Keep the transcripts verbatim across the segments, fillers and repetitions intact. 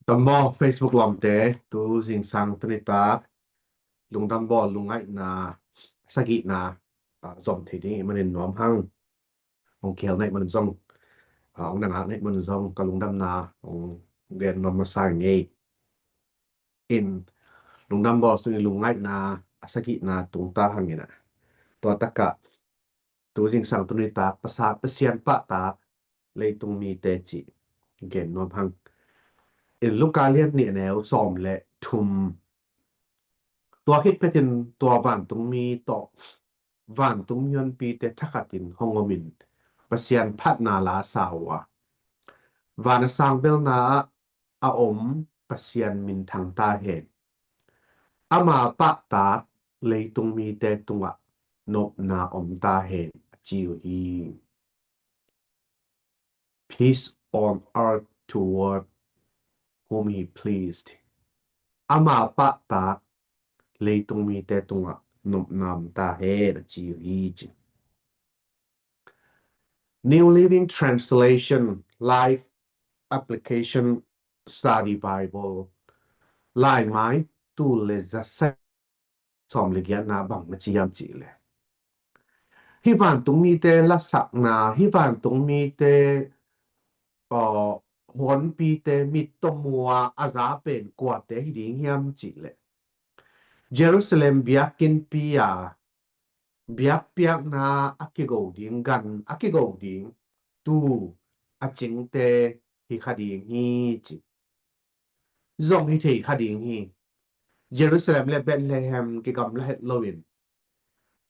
Tua maw, Facebook lawmte, tu zingsang tu nitak lungdam bawl, lungngaihna sagihna, ah, zom thei ding ih manin nuam hang. Hong kihel na ih manin zong, ah, hong na ngak na ih manin zong ka lungdamna hong gen nuam masa ngei. In lungdam bawl sungin lungngaihna a sagihna tungta hangin ah, tua takah tu zingsang tu nitak pasa Pasian pahtak leitung mite cih gen nuam hang. In Luka lian nih, a neu sawm le thum. Tua khit phetin tua vantungmi tawh vantung mihonpite thakhatin hong omin Pasian phatna la sa uh a, van a sang belna ah a om Pasian minthang ta hen. Ama pahtak leitung mite tungah nopna om ta hen, a ci uh hi. Peace on earth toward whom he pleased. Ama pahtak leitung mite tungah nopna om ta hen, a ci uh hi, ci. New Living Translation, Life Application Study Bible, Laimai tul le za sagih, sawm le giatna bang na ci hiam cih leh, hih vantungmite lasakna, hih vantungmite, aw, honpite, mit tawh mu a a za pen kuate hi ding hiam cih leh, Jerusalem biakinnpi a biakpiakna a kigo ding, gan a kigo ding tuu a cingte hi kha ding hi, ci. Zong hi thei kha ding hi. Jerusalem le Bethlehem kigamla het loin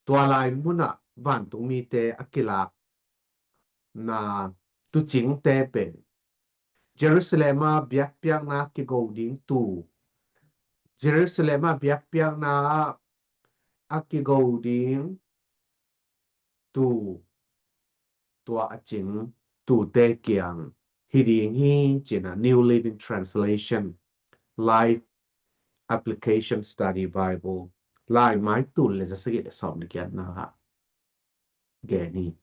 tua lai munah vantungmite a kilakna tuucingte pen Jerusalem ah biakpiakna kigo ding tuu, Jerusalem ah biakpiakna a kigo ding tuu, tua a cing tuute kiang hi ding hi, ci-in ah New Living Translation, Life Application Study Bible, Laimai tul le za sagih le sawm le giatna ah gen hi.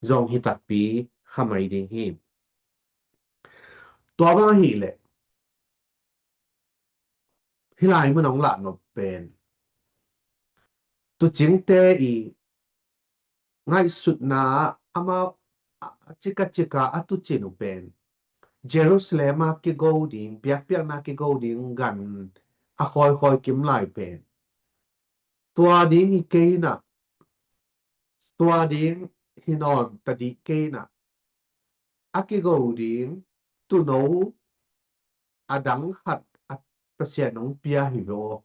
Zong hi takpi kha mai ding hi. Tua bang ahih leh hih lai mun hong lahnop pen tuucingte i ngaihsutna ah amau a cika cika a tuucin uh pen Jerusalem ah kigo ding, biakpiakna kigo ding gan a khawikhawi kim lai pen tua ding hi kei in ah, tua ding hi nawn ta dih kei in ah, a kigo ding tuuno a dang khat a Pasian hong pia hi ve aw.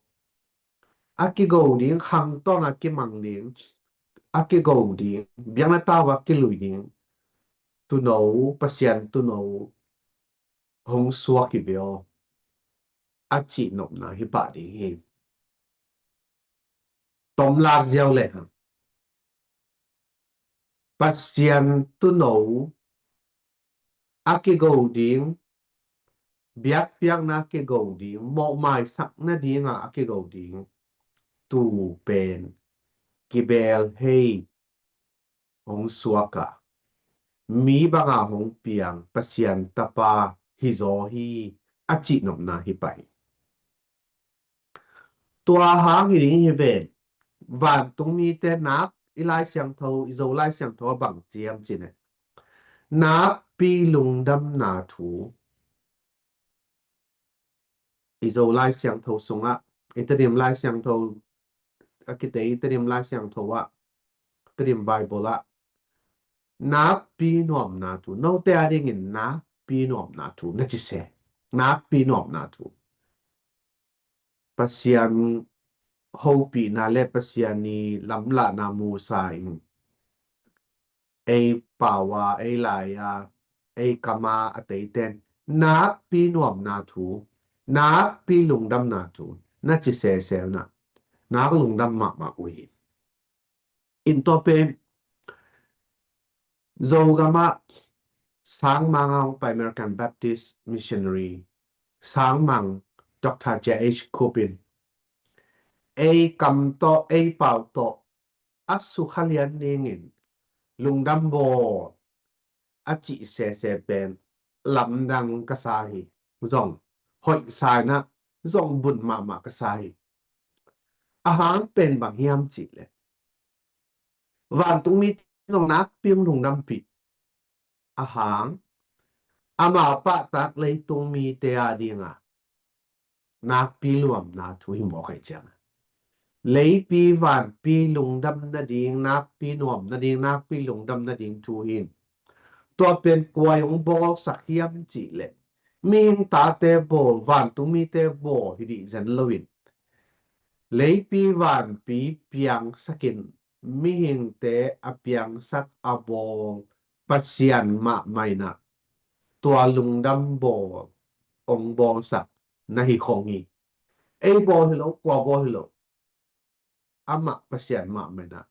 A kigo ding, khang tawn a kimang ding, a kigo ding, biakna tau a kilui ding tuuno, Pasian tuuno hong suak hi ve aw, a cihnopna hi pah ding hi. Tom lak ziau le hang, Pasian tuuno a kigo ding, biakpiakna a kigo ding, mawhmaisak nadinga a kigo ding tuu pen kibeel hei hong suak a, mi banga hong piang Pasian Tapa hi zaw hi, a cihnopna hi pah hi. Tua hang hi ding hi ven, vantungmite nak i Lai Siangtho, i Zo Lai Siangtho a bang ci hiam cih leh, nakpi lungdamna thu, i Zo Lai Siangtho sungah, i Tedim Lai Siangtho a kitei, i Tedim Lai Siangtho ah, Tedim Bible ah, nakpi nuamna thu, note a dingin nakpi nuamna thu na ci se, nakpi nuamna thu. Pasian hopihna le Pasian i lamlahna musa in ei pau a, ei lai a, ei kam a a teiten nakpi nuamna thu, nakpi lungdamna thu na ci sese un ah, nak lungdam mahmah uh hi. In tua pen Zogam ah sangmang a hong pai American Baptist Missionary sangmang Doctor J H Cope in ei kam tawh, ei pau tawh a sukha lian dingin lungdam bawl a cih sese pen lamdang ka sa hi. zong hoih sa in ah zong bunh mahmah ka sa hi. A hang pen bang hiam cih leh, vantungmi zong nakpi hong lungdampih a hang, ama pahtak leitungmite a dingah nakpi nuamna thu hi mawk ahih ciangin, leipi vanpi lungdam nading, nakpi nuam nading, nakpi lungdam nading thu hi in. Tua pen kua in hong bawlsak hiam cih leh, mihing tate bawl, vantungmite bawl hi dih zen lo in, leipi vanpi piangsak in, mihingte a piangsak a bawl Pasian mahmah in ah tua lungdam bawl hong bawlsak na hi khong hi. Ei bawl hi lo, kua bawl hi lo, amah Pasian mahmah in ah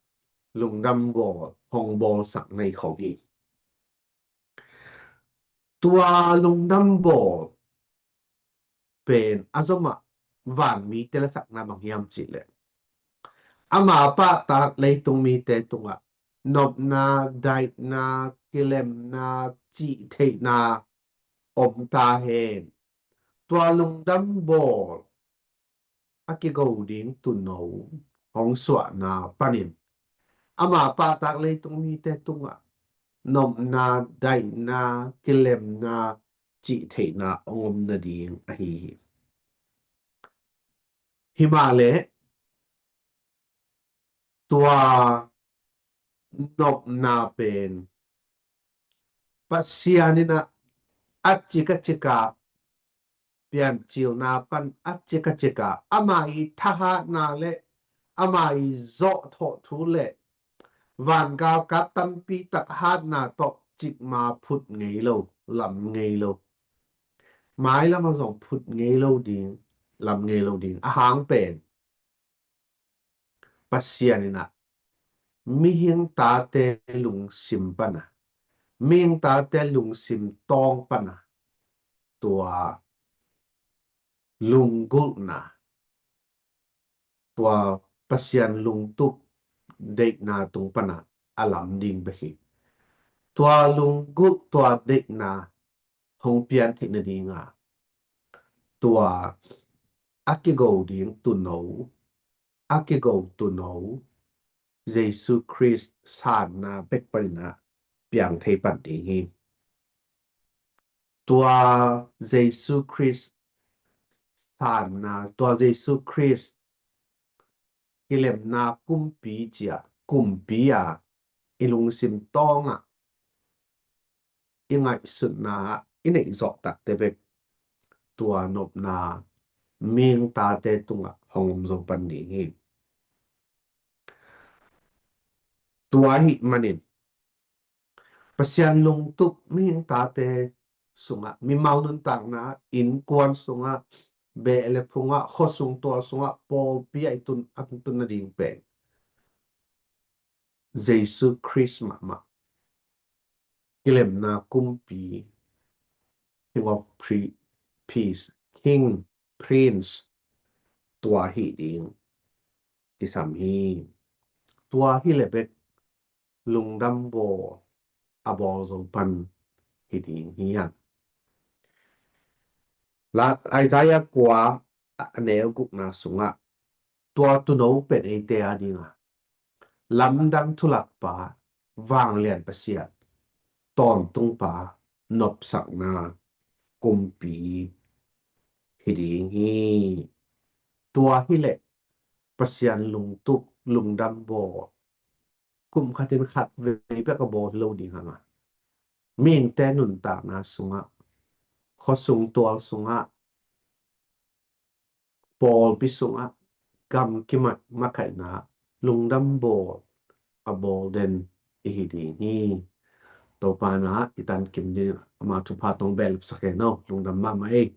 lungdam bawl hong bawlsak na hi khong hi. Tua lungdam bawl pen a zomah vanmite la sakna bang hiam cih leh, ama pahtak leitungmite tungah nopna, daihna, kilemna, cihtheihna om ta hen. Tua lungdam bawl a kigo ding tuuno hong suahna panin ama pahtak leitungmite tungah nopna, daihna, kilemna, cihtheihna hong om nading ahi hi. Himahleh tua nopna pen Pasian in ah a cik a cik a, piancilna pan a cik a cik a, ama ii thahatna le ama ii zawhthawh thu le van galkap tampi tak hatna tawh cikmah phut ngei lo, lam ngei lo. Mailam ah zong phut ngei lo ding, lam ngei lo ding. A hang pen Pasian in ah mihing tate lungsim pan a, mihing tate lungsim tawng pan a, tua lunggulhna, tua Pasian lungtup deihna tung pan a, a lam ding bek hi. Tua lunggulh, tua deihna hong pian theih nading a, tua a kigo ding tuuno, a kigo tuuno Jesu Khrist sanna bek panin ah piang thei pan ding hi. Tua Jesu Khrist sanna, tua Jesu Khrist kilemna kumpi ci a, kumpi a i lungsim tawng a, i ngaihsutna ah i neih zawh takte bek tua nopna mihing tate tungah hong om zo pan ding hi. Tua ahih manin Pasian lungtup mihing tate sungah, mimal nuntakna, innkuan sungah, beh le phungah, khuasung tual sungah, pawlpi ah i tun, a tun nading pen Jesu Khrist mahmah, kilemna kumpi, King of Pre-, Peace, King, Prince, tua hi ding kisam hi. Tua hi le bek lungdam bawl a bawl zo pan hi ding hi hang. La Isaiah kua a neu gukna sungah, tua tuuno pen eite a dinga lamdang thulakpa, vanglian Pasian, tawntungpa, nopsakna kumpi hi ding hi. Tua hi leh Pasian lungtup, lungdam bawl, kum khatin khat vei bek a bawl hi lo ding hang a, mihingte nuntakna sungah, khuasung tual sungah, pawlpi sungah, gam kimat makhaihna lungdam bawl a bawl den i hi ding hi. Topa na i tankim ding, ama thupha tawh bel sak hen aw, lungdam mahmah ei.